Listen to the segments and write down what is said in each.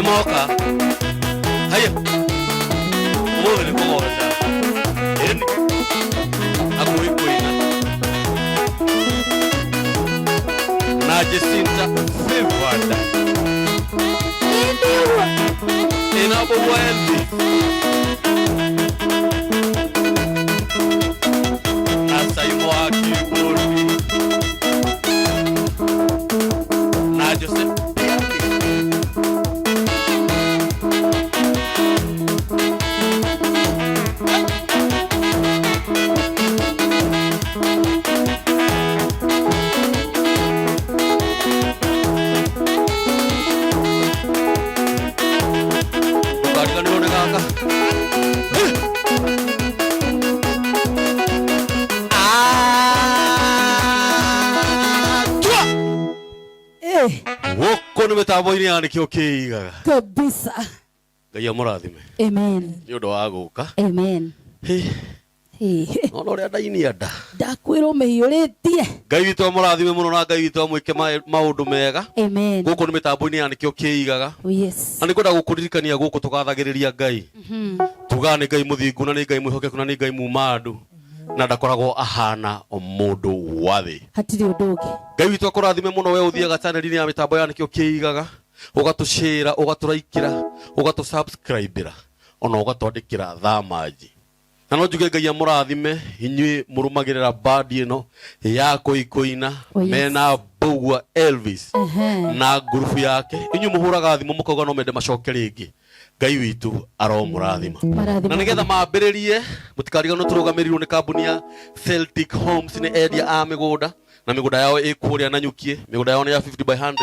Nĩ moka. Haya, ũmũthĩ nĩ kũgoca ĩni na kũina na Jacinta Favored ina Mbũgua Elvis na Saimo wa keyboard na Joseph Pianist. Ndũkariganĩrwo nĩ gaka. Atua! Gũkũ nĩ mĩtambo-inĩ ya nĩkĩo kĩigaga. Kabisa. Ngai amũrathime Amen. nĩ ũndũ wa gũka. Amen. Hĩ, Hey. Ona ũrĩa ndainia nda. Ndakwĩrwo mĩhiũrĩtie. Ngai witũ amũrathime mũno na Ngai witũ amwĩke maũndũ mega. Amen. Gũkũ nĩ mĩtambo-inĩ ya nĩkĩo kĩigaga. Oh, yes. Na nĩ ngwenda gũkũririkania gũkũ tũgathagĩrĩria Ngai. Tugaga nĩ Ngai mũthingu na nĩ Ngai mwĩhokeku na nĩ Ngai muma andũ na ndakoragwo ahana mũndũ wa thĩ. Hatirĩ ũndũ ũngĩ. Ngai witũ akũrathime mũno we ũthiaga channel-inĩ ya mĩtambo ya nĩkĩo kĩigaga, ũgatũshare, ũgatũraikĩra, ũgatũsubscribĩra ona ũgatwandĩkĩra thamanji. Na no njuge Ngai amũrathime inyuĩ mũrũmagĩrĩra bandi ĩno ya kũikũina. Oh, yes. Mena Mbũgua Elvis na ngurubu yake. Inyuĩ mũhũraga thimũ mũkauga no mende macoke rĩngĩ. Ngai witũ aromũrathima. Marathimo. Na nĩgetha mambĩrĩrie, mũtikariganĩrwo tũrũgamĩrĩirwo nĩ kambuni ya Celtic Homes, nĩ endia a mĩgũnda na mĩgũnda yao ĩ kũrĩa Nanyukie. Mĩgũnda yao nĩ ya 50 by 100,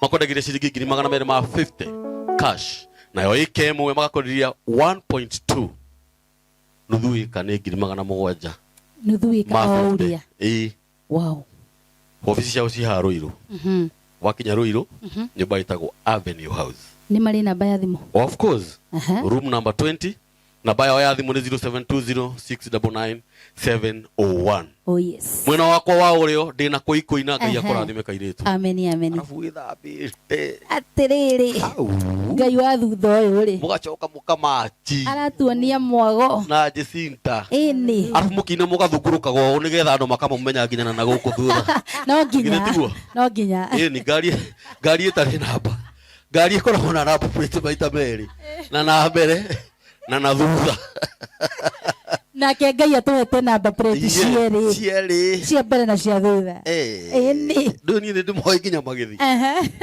makwendagĩria ciringi ngiri magana merĩ ma 50 cash, nayo ĩka ĩmwe magakwenderia 1.2, nuthu ĩka nĩ ngiri magana mũgwanja Nuthu ĩka ma o 50. ũrĩa. Ĩĩ. Wow. Obici ciao ci haha Ruiru. Wakinya Ruiru, nyũmba ĩtagwo Avenue House. Nĩ marĩ namba ya thimũ? Of course. Room number 20. Namba yao ya thimũ nĩ 0720699701. Oh yes. Mwena wakwa wa ũrĩo ndĩna kũikũina. Ngai akũrathime kairĩtu. Amen, amen. Arabu wĩthambĩte. Atĩrĩrĩ. Hau. Ngai wa thutha ũyũ rĩ. Mũgacoka mũkamachi. Aratuonia mwago. Na Jacinta. Ĩni. Arabu mũkĩina mũgathungũrũkaga ũũ nĩgetha andũ makamũmenya nginya na gũkũ thutha. No nginya. Githĩ tiguo? No nginya. Ĩni ngari ĩtarĩ namba. Ngari ĩkoragwo na namba plate maita merĩ. Na mbere na thutha. Nake Ngai atũhete namba plate cierĩ. Cierĩ. Cia mbere na cia thutha. Ĩni. Rĩu niĩ nĩ ndĩmoĩ nginya magĩthiĩ.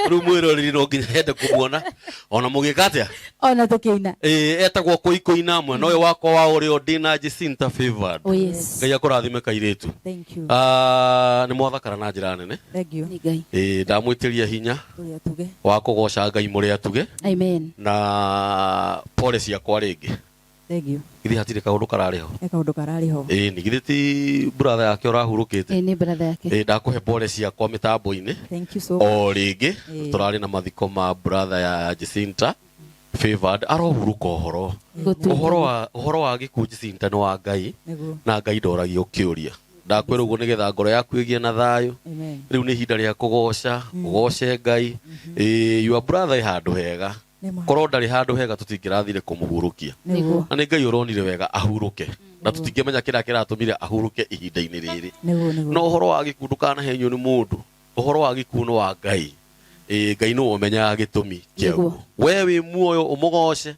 Rĩu mwĩroreri no nginya ende kũmuona ona mũgĩka atĩa. Ona tũkĩina. Ĩĩ, etagwo kũikũina. Mwena ũyũ wakwa wa ũrĩo ndĩna Jacinta Favored. Oh yes. Ngai akũrathime kairĩtu. Thank you. Ah, nĩ mwathakara na njĩra nene. Thank you. Nĩ Ngai. Ĩĩ, ndamwĩtĩria hinya Ũrĩa tuge. wa kũgoca Ngai mũrĩ atuge. Amen. Na pole ciakwa rĩngĩ. Thank you. Githĩ hatirĩ kaũndũ kararĩ ho? He kaũndũ kararĩ ho. Ĩĩ, nĩ githĩ ti brother yake ũrahurũkĩte? Ĩĩ, nĩ brother yake. Ĩĩ, ndakũhe pole ciakwa mĩtambo-inĩ. Thank you so much. O rĩngĩ tũrarĩ na mathiko ma brother ya Jacinta Favored, arohurũka ũhoro. Gũtuĩka. Ũhoro wa gĩkuũ Jacinta nĩ wa Ngai. Na Ngai ndoragio kĩũria. Ndakwĩra ũguo nĩgetha ngoro yaku ĩgĩe na thayũ. Amen. Rĩu nĩ ihinda rĩa kũgoca, ũgoce Ngai. Ĩĩ, your brother ĩ handũ hega. Nĩma. Korwo ndarĩ handũ hega tũtingĩrathire kũmũhurũkia. Na nĩ Ngai ũronire wega ahurũke na tũtingĩmenya kĩrĩa kĩratũmire ahurũke ihinda-inĩ rĩrĩ. Nĩguo. No ũhoro wa gĩkuũ ndũkanahenywo nĩ mũndũ. Ũhoro wa gĩkuũ nĩ wa Ngai. Ĩĩ, Ngai nĩwe ũmenyaga gĩtũmi kĩaguo. We wĩ muoyo ũmũgoce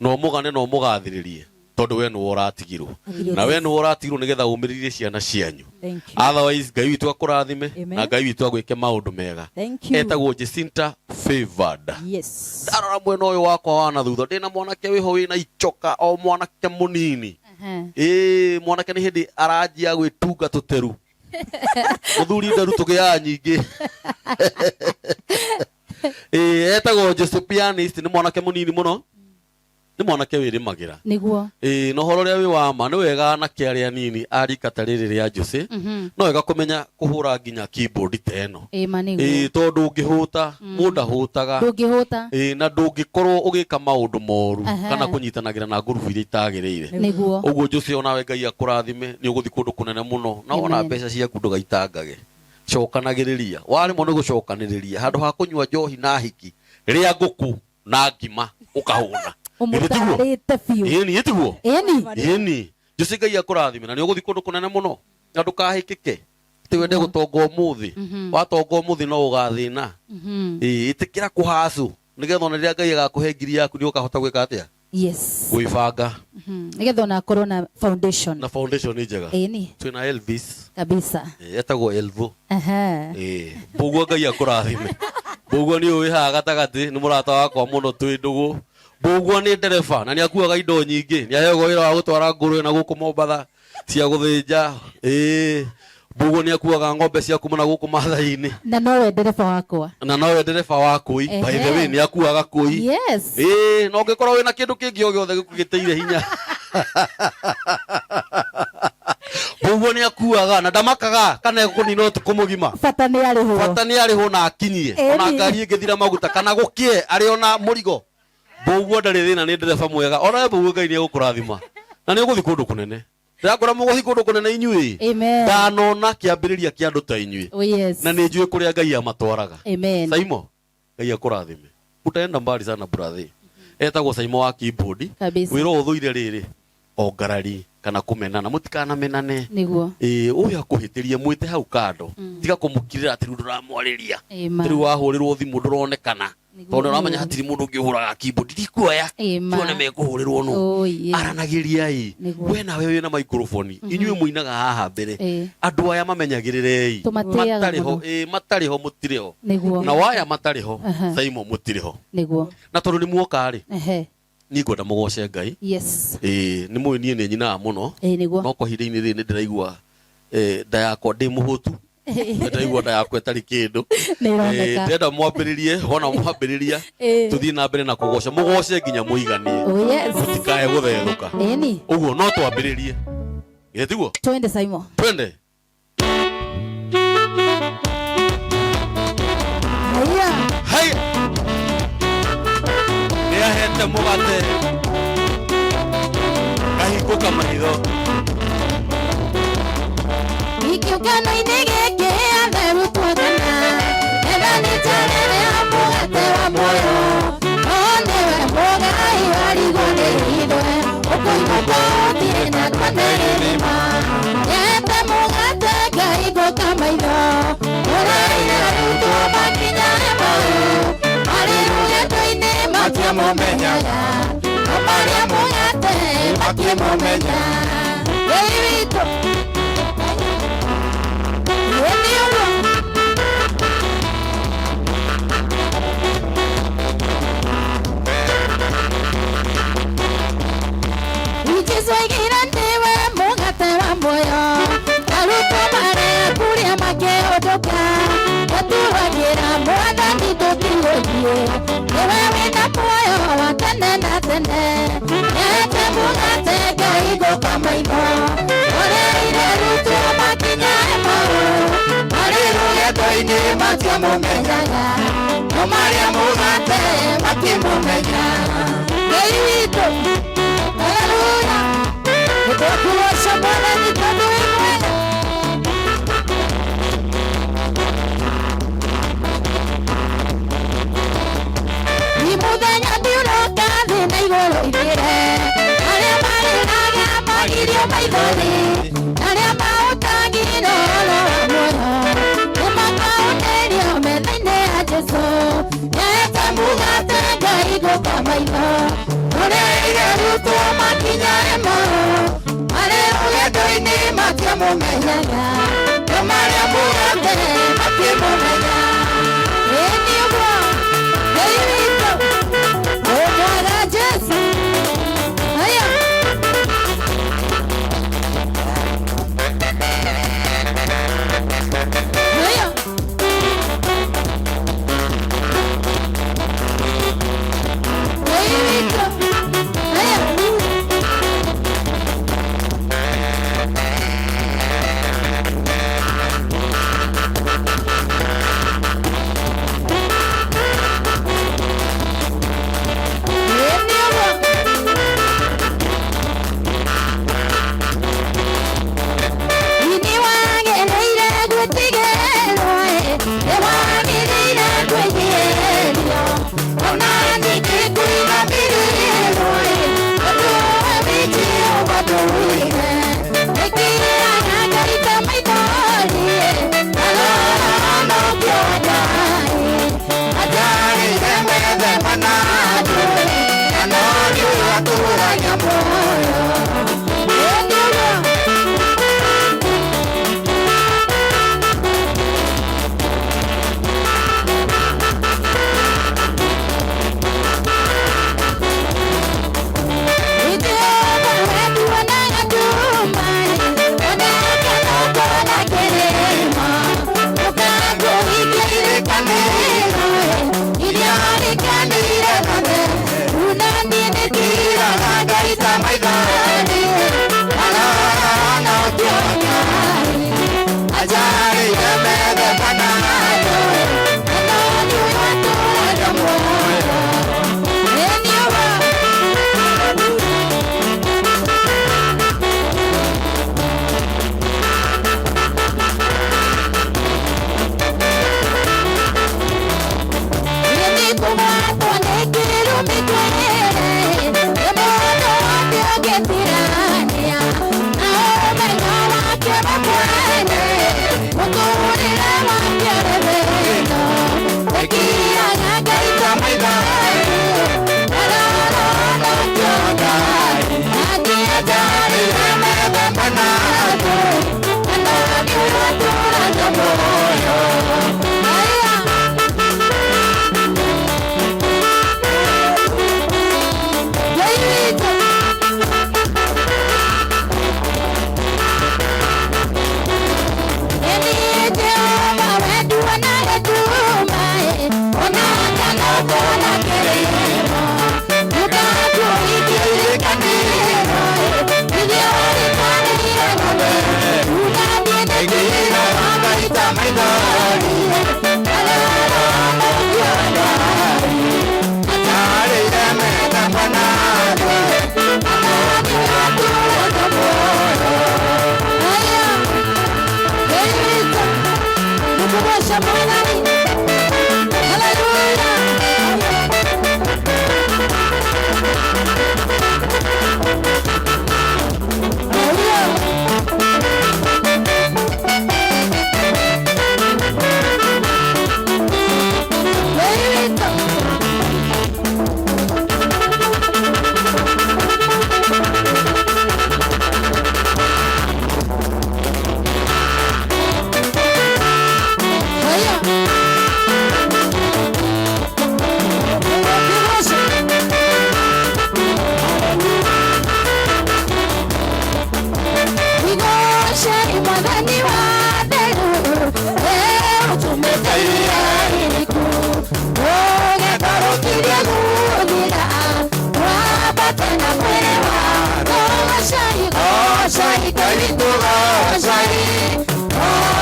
na ũmũgane na ũmũgathĩrĩrie tondũ we nĩwe ũratigirwo na we nĩwe ũratigirwo nĩgetha ũmĩrĩrie ciana cianyu. Thank you. Otherwise Ngai witũ akũrathime. Amen. Na Ngai witũ agwĩke maũndũ mega. Thank you. Etagwo Jacinta Favored. Yes. Ndarora mwena ũyũ wakwa wa na thutha ndĩna mwanake wĩho wĩna icoka o mwanake mũnini. Ĩĩ, mwanake nĩ hĩndĩ aranjia gwĩtunga tũteru. Mũthuri nderu tũgĩaga nyingĩ. Ĩĩ, etagwo Jose Pianist, nĩ mwanake mũnini mũno, nĩ mwanake wĩrĩmagĩra. Ĩĩ, na ũhoro ũrĩa wĩ wa ma nĩ wega anake arĩa anini a rika ta rĩrĩ rĩa Jose no wega kũmenya kũhũra nginya keyboard ta ĩno. Ĩĩ ma nĩguo. Ĩĩ, tondũ ũngĩhũta mũndũ ahũtaga. Ndũngĩhũta. Ĩĩ, na ndũngĩkorwo ũgĩka maũndũ moru kana kũnyitanagĩra na ngurubu iria itagĩrĩire. Ũguo Jose, onawe Ngai akũrathime, nĩ ũgũthiĩ kũndũ kũnene mũno na wona Amen. mbeca ciaku ndũgaitangage, cokanagĩrĩria. Waremwo nĩ gũcokanĩrĩria, handũ ha kũnyua njohi na hiki, rĩa ngũkũ. Na ngima ũkahũna. Githĩ tiguo? Ũmũtarĩte biũ. Ĩni, ĩtiguo? Ĩni. Ĩni, Jose, Ngai akũrathime na nĩ ũgũthiĩ kũndũ kũnene mũno na ndũkahĩkĩke atĩ wende gũtonga ũmũthĩ. Watonga ũmũthĩ no ũgathĩna. Ĩĩ, ĩtĩkĩra kũhacũ nĩgetha ona rĩrĩa Ngai agakũhe ngiri yaku nĩ ũkahota gwĩka atĩa? Yes. Gwĩbanga. Nĩgetha ona akorwo na foundation. Na foundation nĩ njega. Ĩni. Twĩna Elvis. Kabisa. Ĩĩ, etagwo Elvo. Aha. Ĩĩ, Mbũguo, Ngai akũrathime. Mbũguo nĩ ũĩ haha gatagatĩ nĩ mũrata wakwa mũno, twĩ ndũgũ. Mbũguo nĩ ndereba na nĩ akuaga indo nyingĩ, nĩ aheagwo wĩra wa gũtwara ngũrwe na gũkũ Mombatha cia gũthĩnja. Ĩĩ, Mbũguo nĩ akuaga ng'ombe cia kuma na gũkũ Mathai-inĩ. Na nowe ndereba wakwa. Na nowe ndereba wa kũi, by the way, nĩ akuaga kũi. Yes. Ĩĩ, na ũngĩkorwo wĩna kĩndũ kĩngĩ o gĩothe gĩkũgĩtĩire hinya, Mbũguo nĩ akuaga na ndamakaga kana ekũnina ũtukũ mũgima. Bata nĩ arĩhwo. Bata nĩ arĩhwo na akinyie. Ona ngari ĩngĩthira maguta kana gũkĩe, arĩ ona mũrigo, Mbũguo ndarĩ thĩna, nĩ ndereba mwega. Ona we Mbũguo, Ngai nĩ egũkũrathima na nĩ ũgũthiĩ kũndũ kũnene. Ndĩrakora mũgũthiĩ kũndũ kũnene inyuĩ. Amen. Ndanona kĩambĩrĩria kĩa andũ ta inyuĩ. Oh yes. Na nĩ njũĩ kũrĩa Ngai amatwaraga. Amen. Saimo, Ngai akũrathime, utaenda mbali sana, brother. Etagwo Saimo wa keyboard. Kabisa. Wĩra ũthũire rĩrĩ o ngarari kana kũmenana, mũtikanamenane. Nĩguo. Ĩĩ, ũyũ akũhĩtĩrie, mwĩte hau kando, tiga kũmũkirĩra atĩ rĩu ndũramwarĩria. Amen. Rĩu wahũrĩrwo thimũ ndũronekana, tondũ ũramenya hatirĩ mũndũ ũngĩ ũhũraga keyboard, ndikuoya. Ĩma. Tuone mekũhũrĩrwo nũ. Oh, yeah. Aranagĩriai. Nĩguo. We nawe wĩna microphone, inyuĩ mũinaga haha mbere, andũ aya mamenyagĩrĩrei. Tũmatĩaga matarĩ ho mũno. Ĩĩ, matarĩ ho mũtirĩ ho. Nĩguo. Na waya matarĩ ho, Aha. Saimo, mũtirĩ ho. Nĩguo. Na tondũ nĩ muoka rĩ, Ehe. niĩ ngwenda mũgoce Ngai. Yes. Ĩĩ, nĩ mũĩ niĩ nĩ nyinaga mũno. Ĩĩ, nĩguo. No kwa ihinda-inĩ rĩrĩ nĩ ndĩraigua nda yakwa ndĩ mũhũtu, nĩ ndĩraigua nda yakwa ĩtarĩ kĩndũ. Nĩ ĩroneka. Ndĩrenda mwambĩrĩrie, wona mwambĩrĩria, tũthiĩ na mbere na kũgoca, mũgoce nginya mũiganie. Oh yes. Mũtikae gũthethũka. Ĩni. Ũguo no twambĩrĩrie, githĩ tiguo? Twende, Saimo. Twende. Haya. Hai, nĩ ahete mũgate ngahingũka maitho. Ikiũngano-inĩ gĩkĩ atheru tuongana ethani njarĩrĩa mũgate wa muoyo, no nĩwe mũgai warigwo nĩ itwe ũkũinũka ũthiĩ na tuone gĩthima. Yete mũgate ngahingũka maitho, ũraire arutwo makinya Emau, marĩ rũgendo-inĩ matiamũmenyaga, no marĩa mũgate makĩmũmenya. Ngai witũ. Ĩni ũguo. Jesu oigire nĩwe mũgate wa muoyo, arutwo marĩa kũrĩa makĩhũndũka, gũtuagĩra Mwathani tũtigũthiĩ, nĩwe wĩna muoyo wa tene na tene. Nĩahete mũgate ngahingũka maitho, ũrĩire arutwo makinya Emau, marĩ rũgendo-inĩ matiamũmenyaga, no marĩa mũgate makĩmũmenya. Ngai witũ. Haleluya. Nĩtwakugoca Mwathani tondũ wĩ mwega. Ni mũthenya ndiũroka thĩ na igũrũ ithire, arĩa marĩraga magirio maithori, arĩa mahũtagĩra ũhoro wa muoyo, nĩmakaũnerio metha-inĩ ya Jesũ. Nĩahete mũgate ngahingũka maitho, ũrĩire arutwo makinya Emau, marĩ rũgendo-inĩ matiamũmenyaga, no marĩa mũgate makĩmũmenya. Ĩĩ nĩ ũguo. Ngai witũ, wĩ mwega Jesũ. Haya. Haya. Ngai witũ. Haya.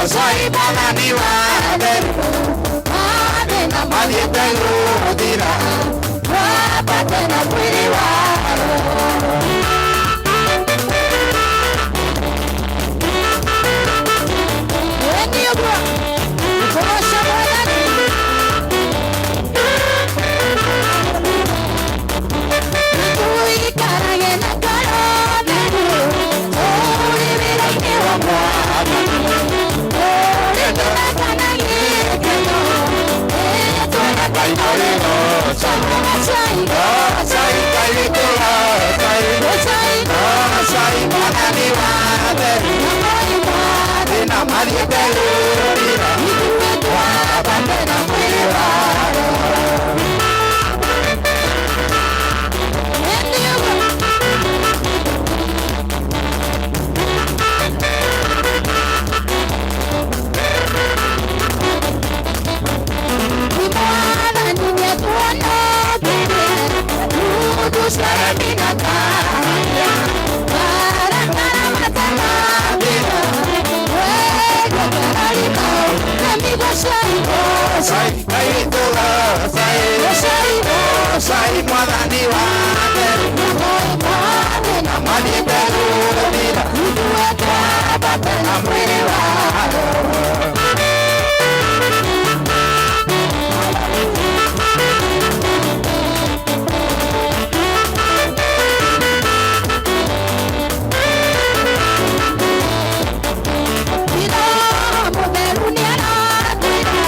Gocai Mwathani wa theru mathĩna mathiĩte gũthira twambate na mwĩrĩ wa roho. Ĩni ũguo kũgoca Mwathani. Tũikarage na ngoro theru tũrĩ wĩra-inĩ wa Mwathani, tũrĩ mĩthaka na gĩkeno, ĩtwenda Gocai, Gocai Ngai witũ gocai. gocai, Gocai Mwathani wa theru na mathĩna mathiĩte gũthira ithuĩ twambate na mwĩrĩ wa roho. Ĩni ũguo. Mwathani nĩatuonokeire ndundu cia remi na kahĩa, marakara matanathira, wendo ndararĩmau na mĩgocai, Gocai Ngai witũ gocai. gocai, Gocai Mwathani wa theru mathĩna mathiĩte gũthira ithuĩ twambate na mwĩrĩ wa roho. Roho Mũtheru nĩaratwĩra,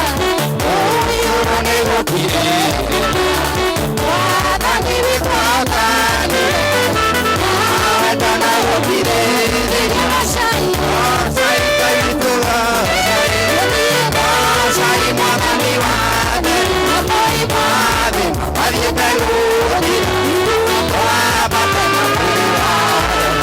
ũyũ nĩgũkirĩrĩria Mwathani witũ Mwathani wendana gũkirĩrĩria. gocai, Gocai Ngai witũ gocai. Gocai Mwathani wa theru mathĩna mathiĩte gũthira twambate na mwĩrĩ wa roho.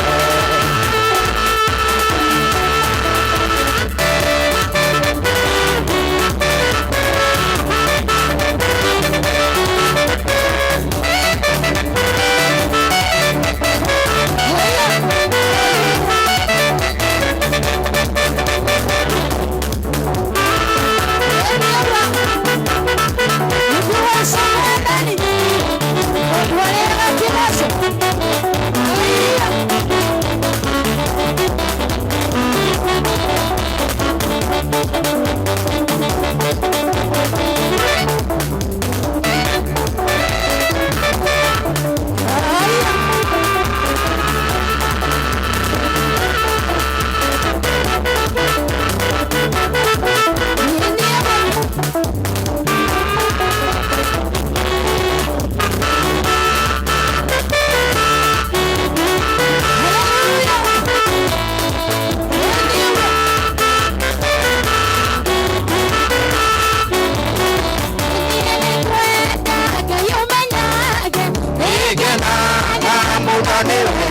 Nĩngenaga mũno nĩwe,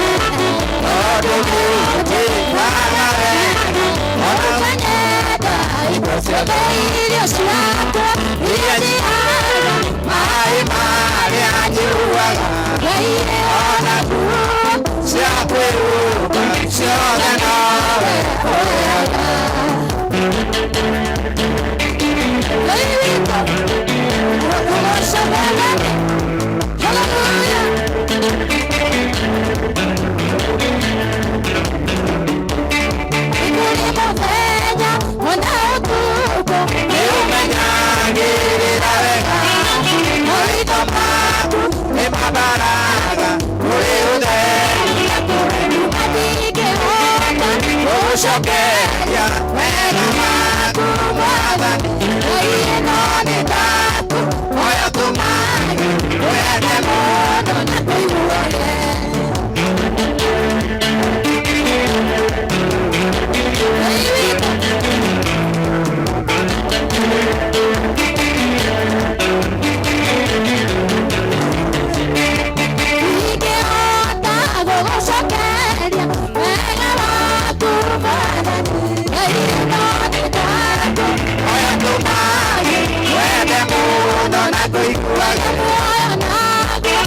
tondũ nĩũnjĩkaga wega. Ona indo ciothe Irio ciakwa iria ndĩaga, maĩ marĩa nyuaga, Ngai ona nguo cia kwĩhumba ciothe nowe ũheaga. Ngai witũ, ũgoca Mwathani. Hallelujah. Nĩ mũthenya ona ũtukũ, Nĩũmenyagĩrĩra wega, maitho maku nĩmabaraga kũrĩ ũtheri. ndingĩhota Gũcokeria wega maku Mwathani, Ngai ĩno nĩ taku oya tũmaĩ wende mũno na kũiguage. Ngai witũ, ndingĩhota gũgũcokeria wega waku Mwathani. Ngai ĩno nĩ taku oya tũmaĩ wende mũno na kũiguaga muoyo naguo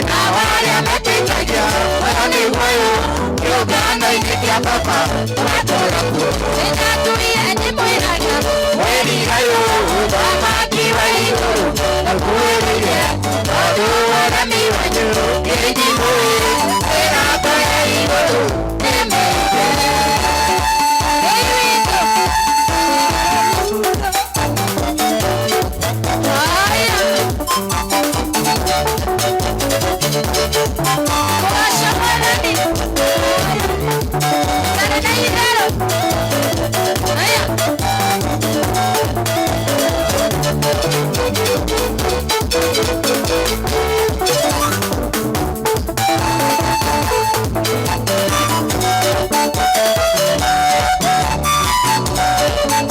Na warĩa metĩkagia ũyũ nĩguo kĩũngano-inĩ kĩa baba ũratũra kuo. Nĩndatũire ndĩmwĩraga Mwĩrirayũ ũthamaki wa igũrũ ũkuhĩrĩirie, tondũ ũremi wanyu nĩnjiguĩ mĩrango ya igũrũ nĩmĩige. Ngai witũ. Haya. Kũgoca Mwathani. Tarĩ na itherũ. Haya.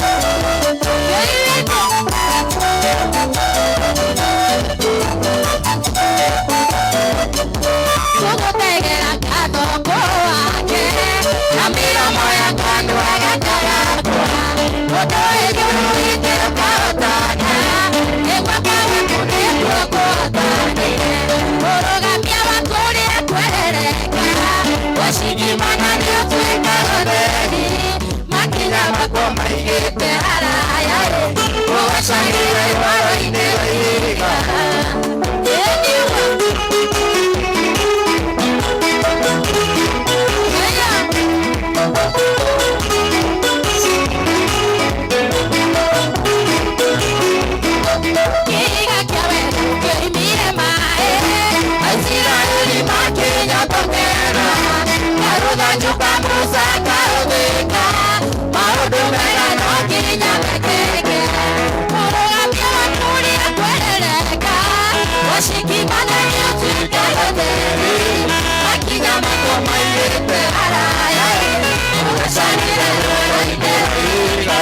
Ngai witũ. Tũgũtegera kathoko wake na mĩromo ya kanua gatarakwa ũndũ igũrũ itĩrũkahotana nĩguo kwawaku nĩkuo kũhotanire ũrũgamia wa kũrĩa kwerereka gũcigimana nĩũtuĩka ũtheri makinya makwo maigĩte haraya ũgacagĩra imaro-inĩ rwa ihiga. Ĩniuga. Haya. Kĩhiga kĩa wendo kĩoimire maĩ, Aisiraeli makĩnyotokera, karũthanju ka Musa karũthĩka, maũndũ mega no nginya mekĩke. Mũrũgamia wa kũrĩa kwerereka, gũcikimana nĩũtuĩka ũtheri, Makinya makwo maigĩte haraya, ũgacanĩre rwaro-inĩ rwa ihiga.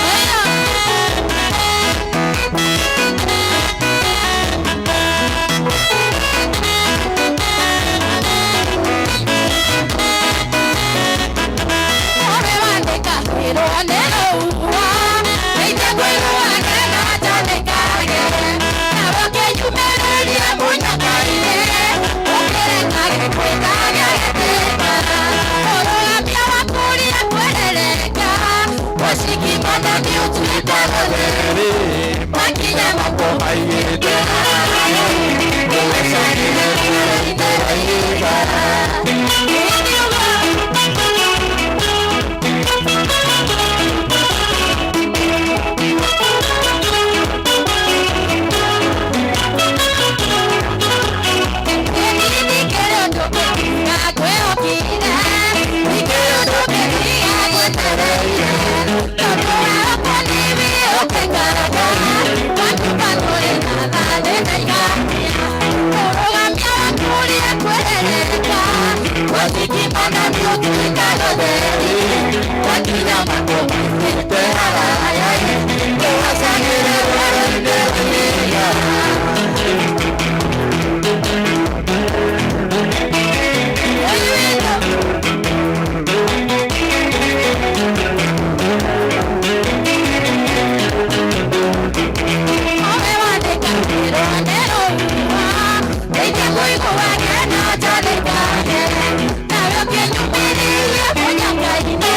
Haya. Ore wandĩka kwĩrwo nĩ rũhuho, nĩithe kwĩrwo na njanĩkage, nawe ũkĩnyumĩrĩria mũnyaka-inĩ, ũkĩrekage kwĩkaga gĩtĩka. Ũrũgamia wa kũrĩa kwerereka, gũcikimana nĩũtuĩka ũtheri, makinya makwo Maigĩte haraya, ũgacanĩre rwaro-inĩ rwa ihiga. Wasikimana nĩũtuĩka ũtheri, makinya makwo maigĩte haraya, ũgacanĩre rwaro-inĩ rwa ihiga. Thank you.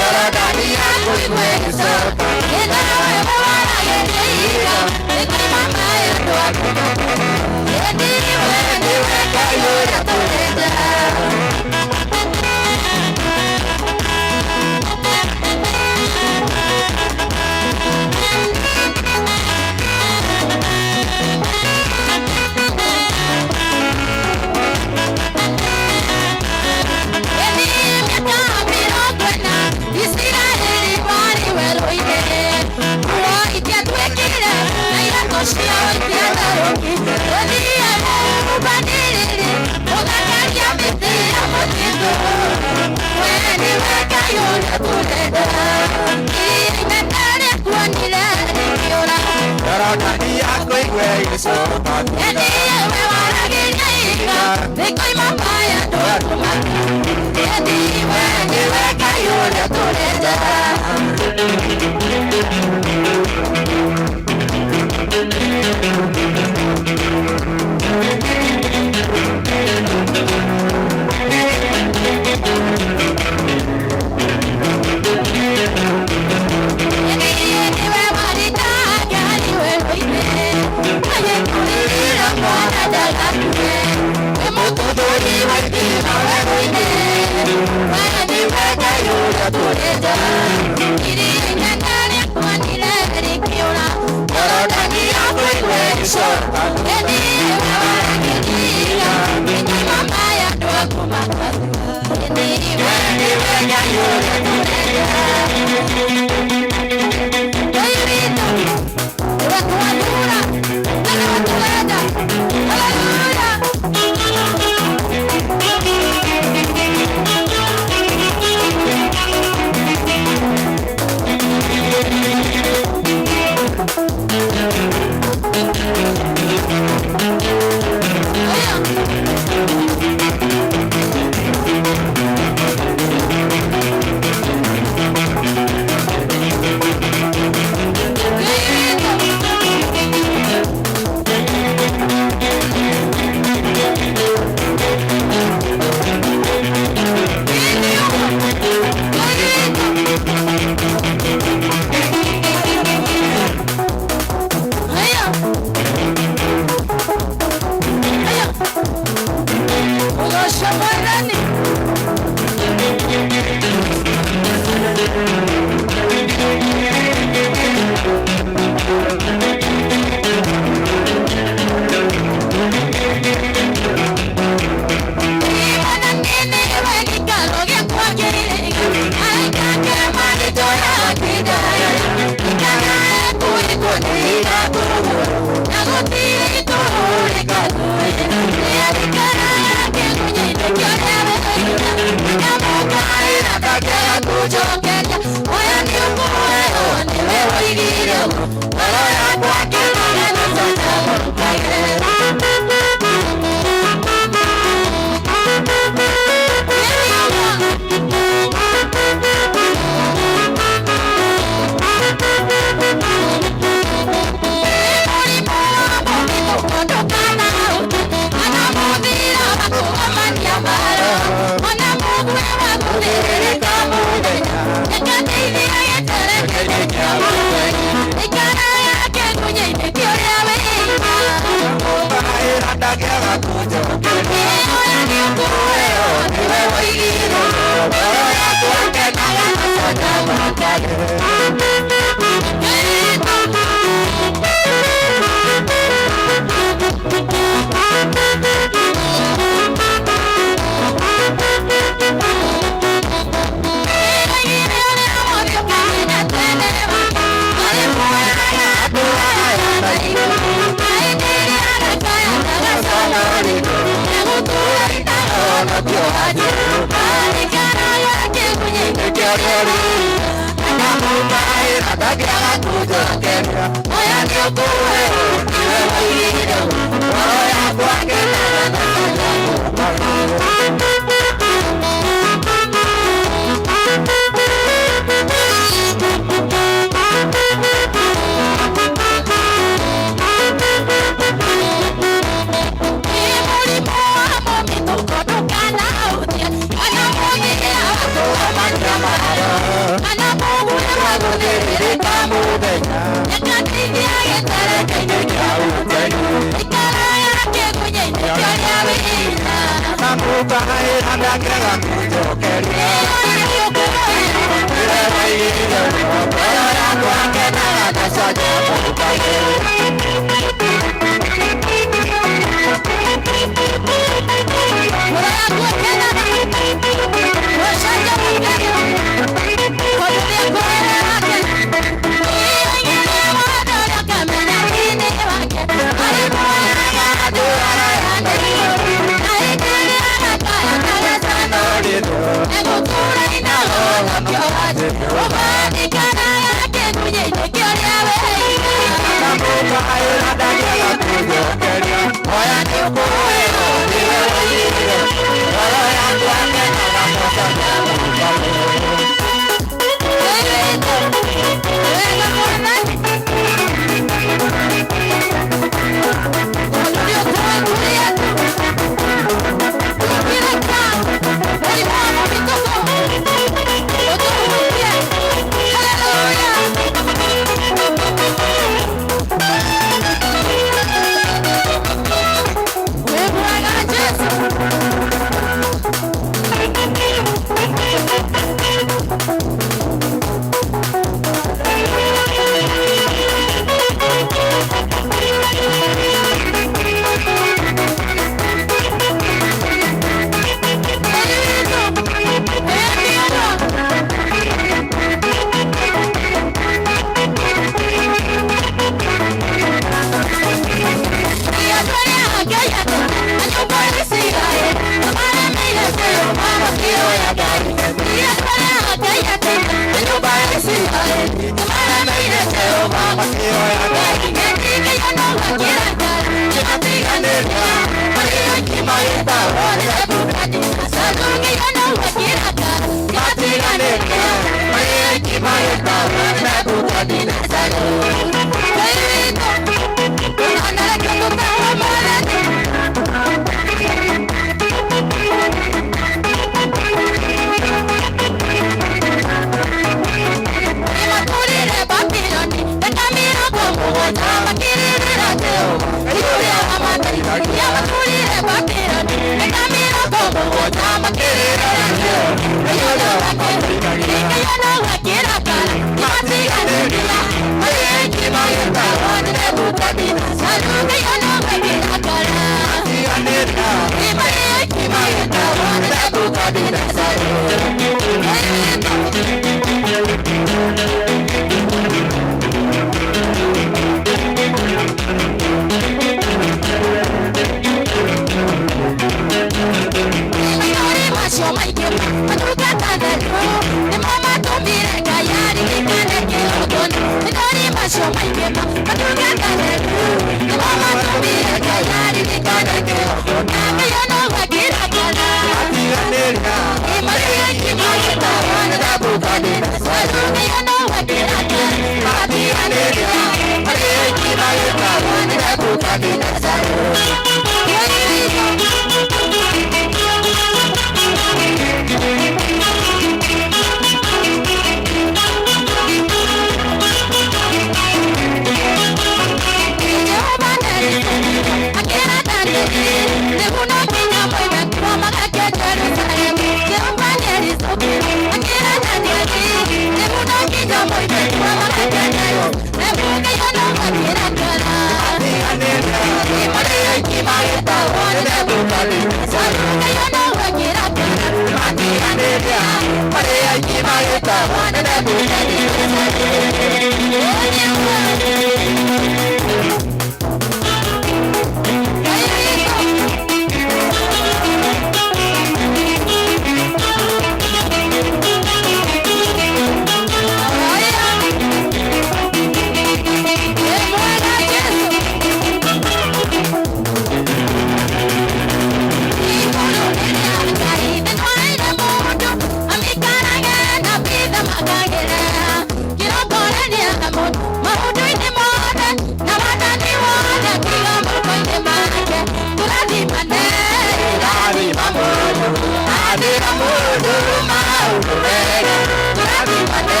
Mũndũ maũndũ mega, tũrathimane,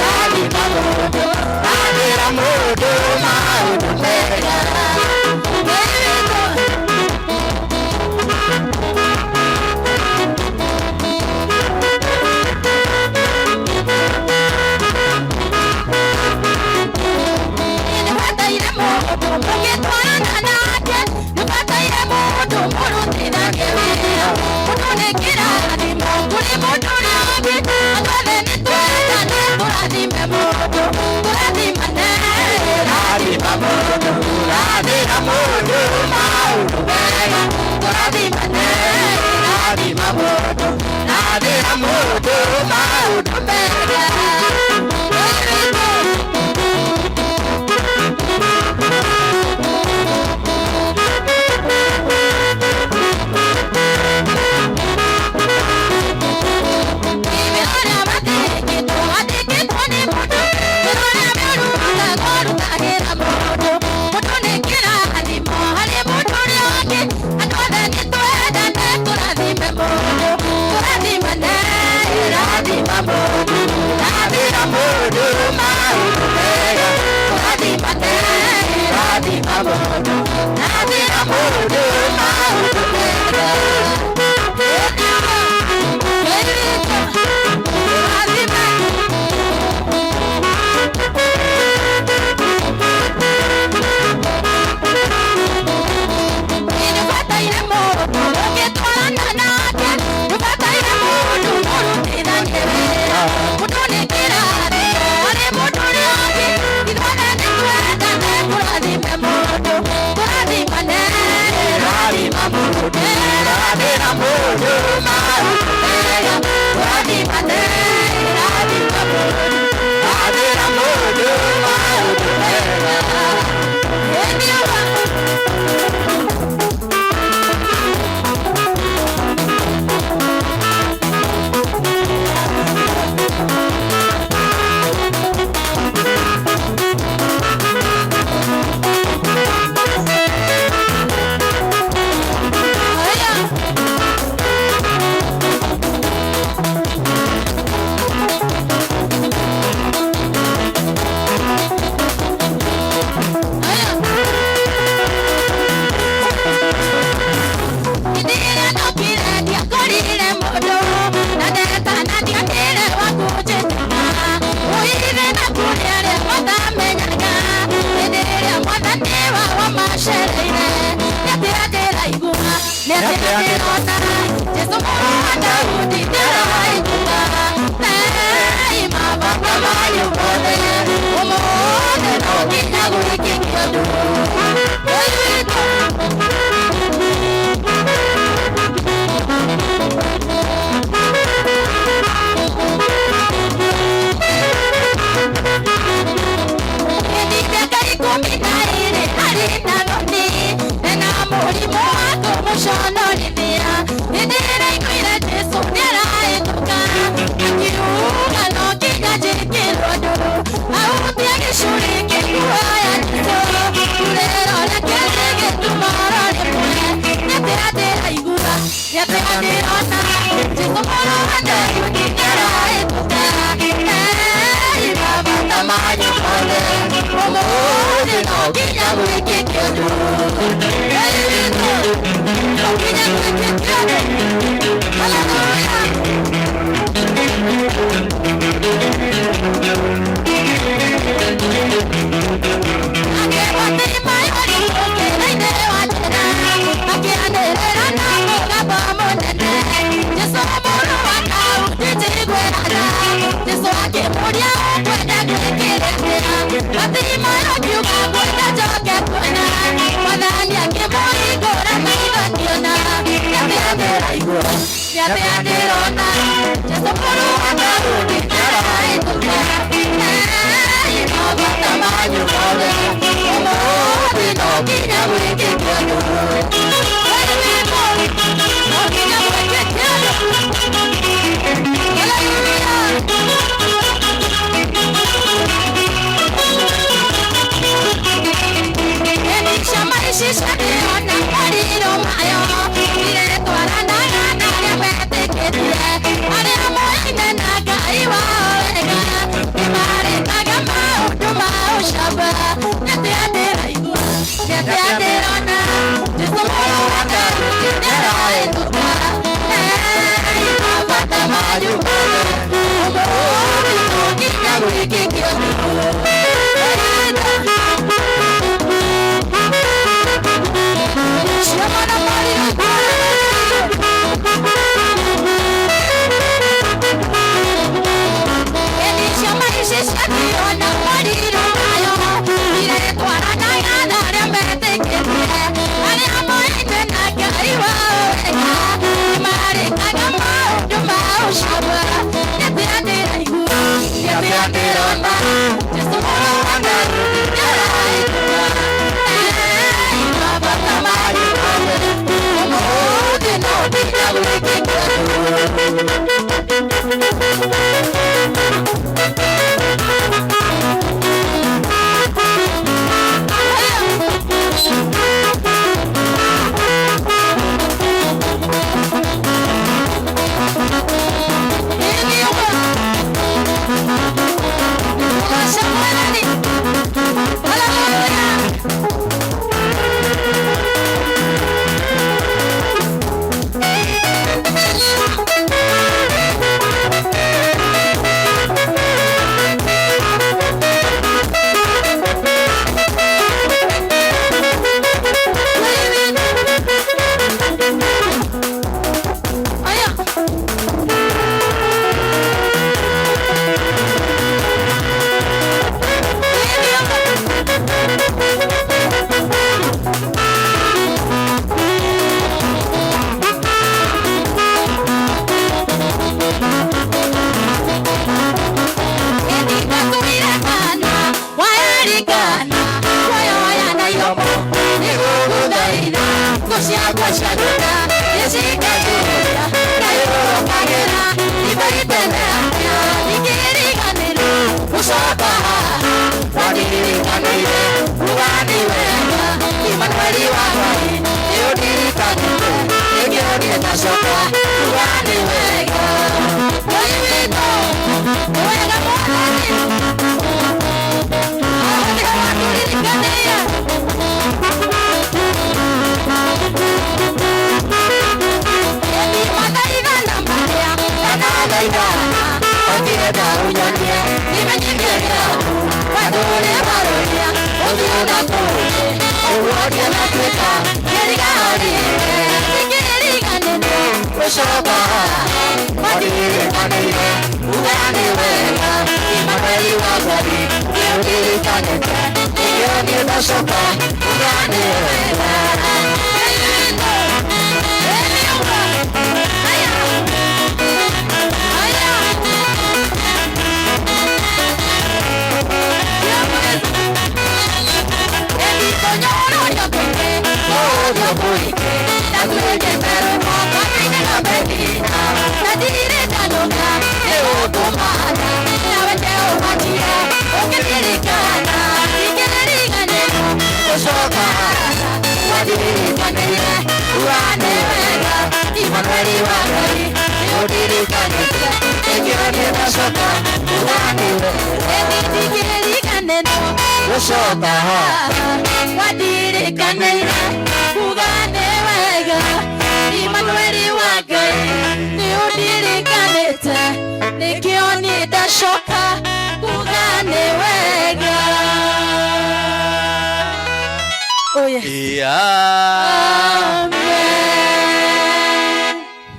rathima mũndũ, rathĩra mũndũ maũndũ mega. Nĩbataire mũndũ mũgĩtwarana nake, nĩbataire mũndũ mũrutithanie wĩra, mũndũ nĩ kĩrathimo kũrĩ mũndũ ũrĩa ũngĩ, andũ othe nĩtwendane, tũrathime mũndũ, tũrathimane, rathima mũndũ, rathĩra mũndũ maũndũ mega, tũrathimane, rathima mũndũ, rathĩra mũndũ maũndũ mega. Nĩbataire mũndũ ũngĩtwarana nake, nĩbataire mũndũ mũrutithanie wĩra, mũndũ nĩ kĩrathimo harĩ mũndũ ũrĩa ũngĩ, ithuothe nĩtwendane, tũrathime mũndũ, tũrathimane, rathima mũndũ, rathĩra mũndũ maũndũ mega, tũrathimane, rathima mũndũ, rathĩra mũndũ maũndũ mega.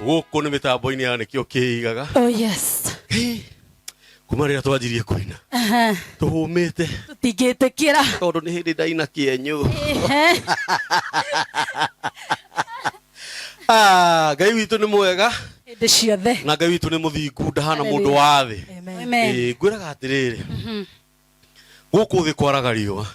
Gũkũ nĩ mĩtambo-inĩ ya nĩkĩo kĩigaga. Oh yes. Kuma rĩrĩa twanjirie kũina tũhũmĩte tũtingĩtĩkĩra tondũ nĩ hĩndĩ ndaina kĩenyũ. Ngai witũ nĩ mwega hĩndĩ ciothe na Ngai witũ nĩ mũthingu, ndahana mũndũ wa thĩ. Ngwĩraga atĩrĩrĩ, gũkũ thĩ kwaraga riũa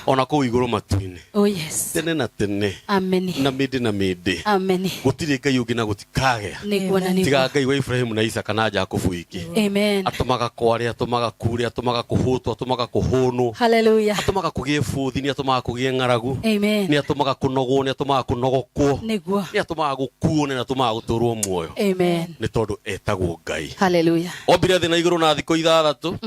ona kũu igũrũ matu-inĩ. Oh yes. Tene na tene. Amen. Na mĩndĩ na mĩndĩ. Amen. Gũtirĩ Ngai ũngĩ na gũtikagĩa. Nĩguo na nĩguo. Tiga Ngai wa Ibrahimu na Isaka na Jakubu ingĩ. Amen. Atũmaga kware, atũmaga kure, atũmaga kũhũtwo, atũmaga kũhũnwo. Hallelujah. Atũmaga kũgĩe bũthi, nĩ atũmaga kũgĩe ng'aragu. Amen. Nĩ atũmaga kũnogwo, nĩ atũmaga kũnogokwo. Nĩguo. Nĩ atũmaga gũkuo, nĩ atũmaga gũtũrwo muoyo. Amen. Nĩ tondũ etagwo Ngai. Hallelujah. Ombire thĩ na igũrũ na thikũ ithathatũ.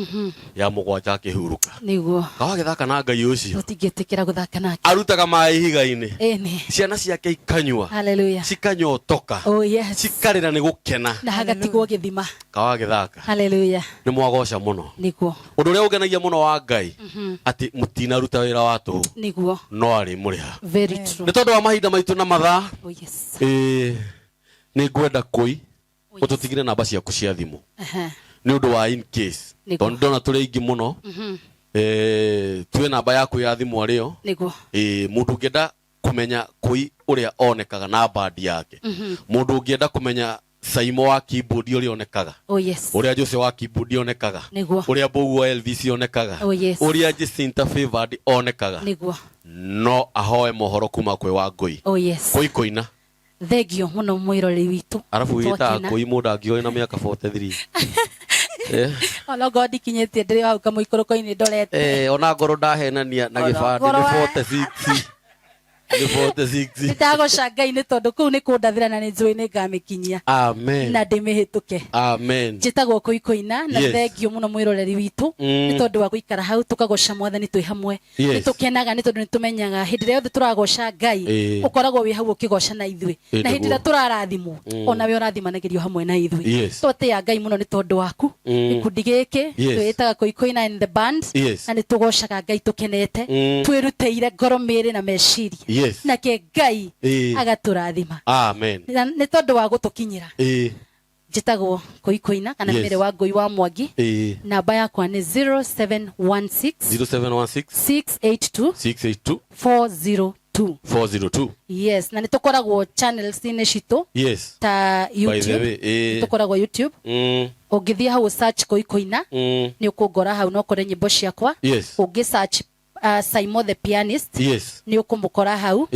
Ya mũgwanja akĩhurũka. Nĩguo. Kawagĩthaka na Ngai Ngai ũcio. Tũtingĩtĩkĩra gũthaka nake. Arutaga maĩ ihiga-inĩ. Ĩni. Ciana ciake ikanyua. Hallelujah. Cikanyotoka. Oh yes. Cikarĩra nĩ gũkena. Na hagatigwo gĩthima. Kawagĩthaka. Hallelujah. Nĩ mwagoca mũno. Nĩguo. Ũndũ ũrĩa ũngenagia mũno wa Ngai atĩ mũtinaruta wĩra wa tũhũ Nĩguo. no arĩ mũrĩha. Very true. Nĩ tondũ wa mahinda maitũ na mathaa Oh yes. Nĩ ngwenda kũi Oh, yes. ũtũtigĩre namba ciaku cia thimũ Aha. nĩ ũndũ wa in case Nĩguo. tondũ ndona tũrĩ aingĩ mũno tuwe namba yaku ya thimũ arĩo. Nĩguo. Mũndũ ũngĩenda kũmenya kũi ũrĩa onekaga na bandi yake, mũndũ ũngĩenda kũmenya Saimo wa keyboard ũrĩa onekaga, Oh yes. ũrĩa Jose wa keyboard onekaga, Nĩguo. ũrĩa Mbũguo Elvis onekaga, Oh, yes. ũrĩa Jacinta Favored onekaga, Nĩguo. no ahoe mohoro kuma kwĩ wa Ngũi. Oh yes. Kũi kũina. Thengio mũno mwĩroreri witũ. Arabu wĩtaga Twakena. Kũi mũndũ angĩoĩ na mĩaka 43. Ona ngorwo ndikinyĩtie ndĩrĩ hau kamũikũrũko-inĩ ndorete. Ona ngorwo ndahenania na Ona gĩbandĩ ngorwo nĩ 46, nĩ 46. Nĩndagũca Ngai nĩ tondũ kũu nĩ kũndathĩra na nĩ njũĩ nĩ ngamĩkinyia. Amen. Na ndĩmĩhĩtũke. Amen. Njĩtagwo Kũi Kũina na Yes. thengio mũno mwĩroreri witũ nĩ tondũ wa gũikara hau tũkagoca mwathani twĩ hamwe. Yes. Nĩ tũkenaga nĩ tondũ nĩ tũmenyaga hĩndĩ ĩrĩa yothe tũragoca Ngai ũkoragwo wĩ hau ũkĩgoca na ithuĩ. Na hĩndĩ Nĩguo. ĩrĩa tũrarathimwo ona we ũrathimanagĩrio hamwe na ithuĩ. Yes. Twatĩa Ngai mũno nĩ tondũ waku. Gĩkundi gĩkĩ Yes. twĩtaga Kũi Kũina and the band. Yes. Na nĩ tũgocaga Ngai tũkenete. Twĩrutĩire ngoro, mĩĩrĩ na meciria. Yes. Nake Ngai agatũrathima. Amen. Na nĩ tondũ wa gũtũkinyĩra. Njĩtagwo Kũi Kũina kana Yes. Mĩrĩ wa Ngũi wa Mwangi. Namba yakwa nĩ 0716 0716 682 682 402. 402. Yes, na nĩ tũkoragwo channels-inĩ citũ Yes. ta By the YouTube. way, Nĩ tũkoragwo YouTube. Ũngĩthiĩ hau search Kũi Kũina nĩ ũkũngora hau na ũkore nyĩmbo ciakwa. Yes. Ũngĩ search Saimo the pianist Yes. nĩ ũkũmũkora hau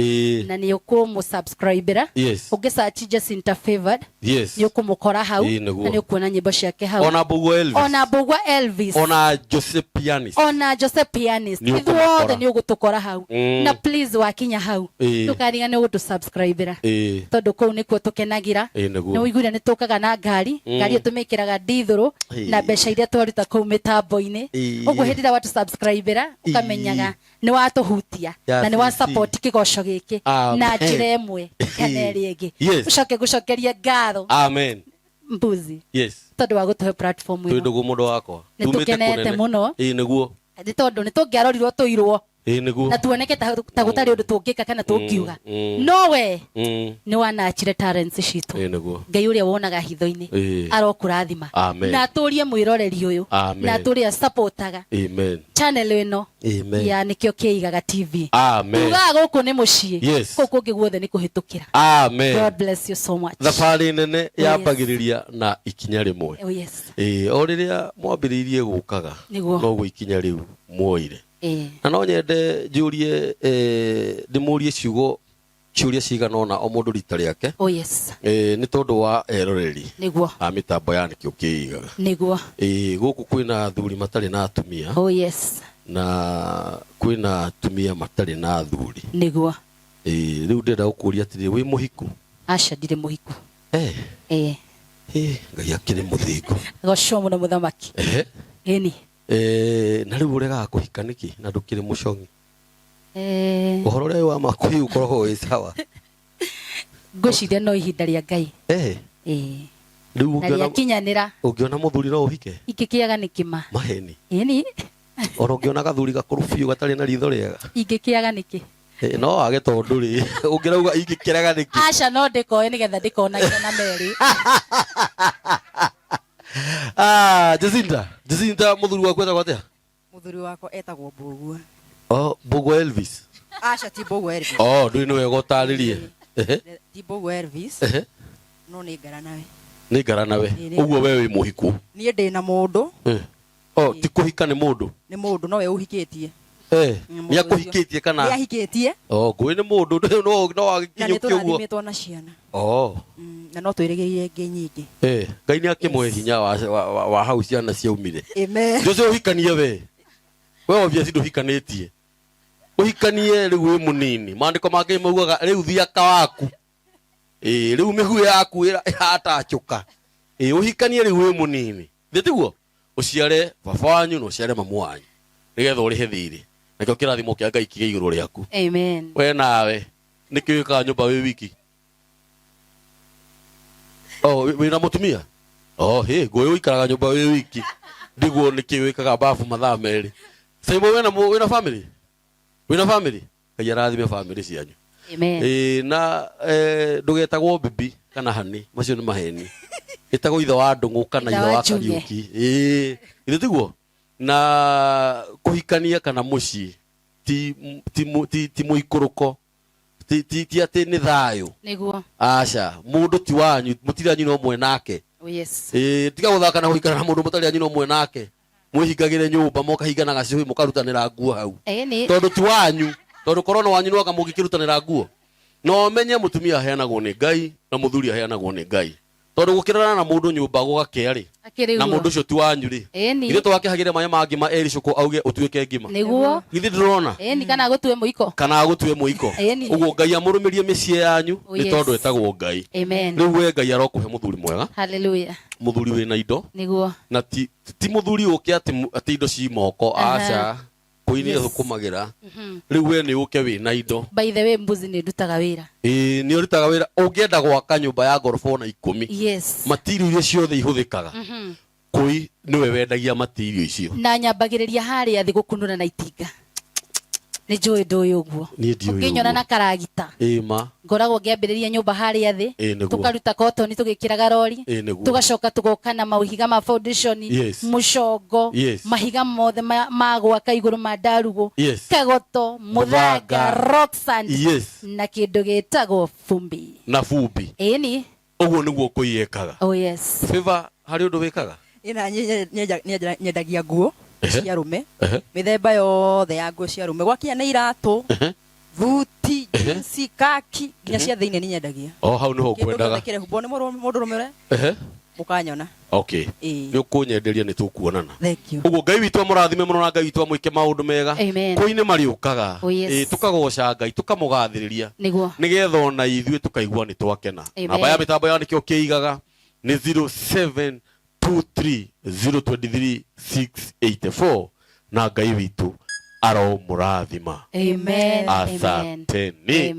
na nĩ ũkũmũsubscribera. Yes. Ũngĩ search Jacinta Favored Yes. nĩ ũkũmũkora hau Nĩguo. na nĩ ũkuona nyĩmbo ciake hau. Ona Mbũguo Elvis. Ona Mbũgua Elvis. Ona Jose pianist. Ona Jose pianist. Nĩ ũkũmũkora. Ithuothe nĩ ũgũtũkora hau. Na please wakinya hau ndũkarigane gũtũ-subscribera tondũ kũu nĩkuo tũkenagĩra. Nĩguo. Nĩ ũiguire nĩ tũkaga na ngari. Ngari ĩyo tũmĩkĩraga ndithũrũ na mbeca iria twaruta kũu mĩtambo-inĩ. Ũguo hĩndĩ ĩrĩa watũ-subscribera ũkamenyaga nĩ watũhutia Ya na nĩ wa CC. support kĩgoco gĩkĩ Amen. na njĩra ĩmwe kana ĩrĩa ĩngĩ. Yes. Ũcoke gũcokeria ngatho Amen. Mbuzi Yes. tondũ wa gũtũhe platform Twĩ ĩno. ndũgũ mũndũ wakwa. Nĩ Tumĩte tũkenete kũnene. mũno. Nĩguo. Nĩ tondũ nĩ tũngĩarorirwo tũirwo Nĩguo. na tuoneke ta gũtarĩ ũndũ tũngĩka kana tũngiuga. No we nĩ wanachire talents citũ. Nĩguo. Ngai ũrĩa wonaga hitho-inĩ arokũrathima Amen. na atũrie mwĩroreri ũyũ Amen. na atũrie supportaga Amen. channel ĩno Amen. ya nĩkĩo kĩigaga TV. Amen. Tugaga gũkũ nĩ mũciĩ. Yes. Kũu kũngĩ guothe nĩ kũhĩtũkĩra. Amen. God bless you so much. Thabarĩ nene Yes. yambagĩrĩria na ikinya rĩmwe. Oh yes. O rĩrĩa mwambĩrĩirie gũkaga Nĩguo. noguo ikinya rĩu muoire. Na no nyende njũrie ndĩmũrie ciugo ciũria cigana ũna o mũndũ rita rĩake. Oh yes. Nĩ tondũ wa eroreri Nĩguo. a mĩtambo ya nĩkĩo kĩigaga. Nĩguo. Gũkũ kwĩna athuri matarĩ na atumia. Oh yes. Na kwĩna atumia matarĩ na athuri. Nĩguo. Rĩu ndĩrenda gũkũria atĩrĩrĩ, wĩ mũhiku? Aca ndirĩ mũhiku. Ngai akĩrĩ mũthingu. Gocwo mũno mũthamaki. Ĩni. Na rĩu ũregaga kũhika nĩkĩ na ndũkĩrĩ mũcong'i? Ũhoro ũrĩa wa makũi ũkoragwo wĩ sawa. Ngwĩciria no ihinda rĩa Ngai. Rĩu Na rĩakinyanĩra. Ũngĩona mũthuri no ũhike? Ingĩkĩaga nĩ kĩma. Maheni. Ĩni. Ona ũngĩona gathuri gakũrũ biũ gatarĩ na ritho rĩega. Ingĩkĩaga nĩkĩ? No wage tondũ rĩ, ũngĩrauga ingĩkĩraga nĩkĩ? Aca no ndĩkoe nĩgetha ndĩkonagĩre na merĩ. Jacinta, Jacinta mũthuri waku etagwo atĩa? Mũthuri wakwa etagwo Mbũgua. Oh, Mbũgua Elvis. Aca ti Mbũgua Elvis. Oh, ndũĩ nĩ wega ũtarĩrie. Ti Mbũgua Elvis. No nĩ ngara nawe. Nĩ ngara nawe. Nĩ Ũguo we wĩ mũhiku. Niĩ ndĩ na mũndũ. Oh, ti kũhika nĩ mũndũ. Nĩ mũndũ no we ũhikĩtie. Nĩ akũhikĩtie kana? Nĩ ahikĩtie. Oh, ngũĩ nĩ mũndũ, no Na agĩkinyũkia nĩ ũguo. tũrathimĩtwo na ciana. Oh. Na no twĩrĩgĩrĩire ingĩ nyingĩ. Ngai nĩ akĩmũhe hinya wa hau ciana ciaumire. Amen. Jose ũhikanie we. We obviously ndũhikanĩtie. Ũhikanie rĩu wĩ mũnini. Maandĩko ma Ngai maugaga rĩu thiaka waku. Rĩu mĩhuĩ yaku ĩratachũka. Ũhikanie rĩu wĩ mũnini. Thĩ tiguo? Ũciare baba wanyu na ũciare mamu wanyu. Nĩgetha ũrĩhe thirĩ. Nakĩo kĩrathimo kĩa Ngai kĩgĩe igũrũ rĩaku. Amen. We nawe nĩkĩ wĩkaga nyũmba wĩ wiki? Oh, wĩna mũtumia? Oh, hĩ, ngũĩ ũikaraga nyũmba wĩ wiki. Ndiguo nĩkĩ wĩkaga bafu mathaa merĩ. Saimo wĩna wĩna family? Wĩna family? Ngai arathime family cianyu. Amen. Ĩĩ, na ndũgetagwo bibi kana hani, macio nĩ maheni. Ĩtagwo ithe wa Ndũng'ũ kana Ithe ithe wa wa Njung'e. Kariũki. Ĩĩ, githĩ tiguo? Na kũhikania kana mũciĩ ti ti ti ti mũikũrũko, ti ti ti atĩ nĩ thayũ. Niguo. Aca, mũndũ ti wanyu, mũtirĩ a nyina ũmwe nake. Oh yes. Ĩĩ, tiga gũthaka na gũikara na mũndũ mũtarĩ a nyina ũmwe nake. Mwĩhingagĩre nyũmba mũkahingana gacũhĩ mũkarutanĩra nguo hau. Ĩni. Tondũ ti wanyu, tondũ korwo nĩ wanyu no anga mũngĩkĩrutanĩra nguo. No menye mũtumia aheanagwo nĩ Ngai na mũthuri aheanagwo nĩ Ngai. Tondũ gũkĩrorana na mũndũ nyũmba gũgakĩa rĩ, Akĩrĩ na ũguo. mũndũ ũcio ti wanyu rĩ, Ĩni. ithuĩ twakĩhagĩre maĩ ma ngima eri cũkũ auge ũtuĩke ngima. Niguo. Githĩ ndũrona? Ĩni kana agũtue mũiko. Kana agũtue mũiko. Ĩni. Ũguo Ngai amũrũmĩrie mĩciĩ yanyu Oh, nĩ yes. tondũ etagwo Ngai. Amen. Rĩu we Ngai arokũhe mũthuri mwega, Hallelujah. mũthuri wĩna indo, Niguo. na ti ti mũthuri ũke atĩ atĩ indo ci moko, Aha. aca, kũi nĩ Yes. athũkũmagĩra. Rĩu we nĩ ũke wĩna indo. By the way, mbuzi nĩ ndutaga wĩra. Ĩĩ, nĩ ũrutaga wĩra. Ũngĩenda gwaka nyũmba ya ngoroba ona 10, Yes. matirio iria ciothe ihũthĩkaga, kũi nĩwe wendagia matirio icio. Na nyambagĩrĩria harĩa thĩ gũkunũra na itinga. Nĩ njũĩ ndũĩ ũguo. Niĩ ndiũĩ Ũngĩnyona ũguo. na karagita. Ĩĩ ma. Ngoragwo ngĩambĩrĩria nyũmba harĩa thĩ. Ĩĩ nĩguo. Tũkaruta kotoni tũgĩkĩraga rori. Ĩĩ nĩguo. Tũgacoka tũgoka na mahiga ma foundation. Yes. Mũcongo. Yes. Mahiga mothe ma gwaka igũrũ ma ndarugũ. Yes. Kagoto, mũthanga, Mũthanga. rock sand. Yes. Na kĩndũ gĩtagwo bumbi. Na bumbi. Ĩni. Ũguo nĩguo kũi ekaga. Oh yes. Favor, harĩ ũndũ wĩkaga? Ina nyendagia nguo Ehe. cia arũme, Ehe. mĩthemba yothe ya nguo cia arũme, gwakinya nĩ iratũ, Ehe. thuti, jeans, kaki, nginya cia thĩinĩ nĩ nyendagia. O hau nĩho Kĩndũ ngwendaga. gĩothe kĩrehumbwo nĩ mũndũrũme ũrĩa Ehe. mũkanyona. Okay. Ĩĩ. Nĩ ũkũnyenderia nĩ tũkuonana. Thank you. Ũguo Ngai witũ amũrathime mũno na Ngai witũ amwĩke maũndũ mega. Amen. Kũi nĩ marĩũkaga. Oh, yes. Ĩĩ, tũkagoca Ngai, tũkamũgathĩrĩria. Nĩguo. Nĩgetha ona ithuĩ tũkaigua nĩ twakena. Amen. Namba ya mĩtambo ya nĩkĩo kĩigaga nĩ 0723 023 684 na Ngai witũ aromũrathima. Amen. Amen. Asanteni. Amen.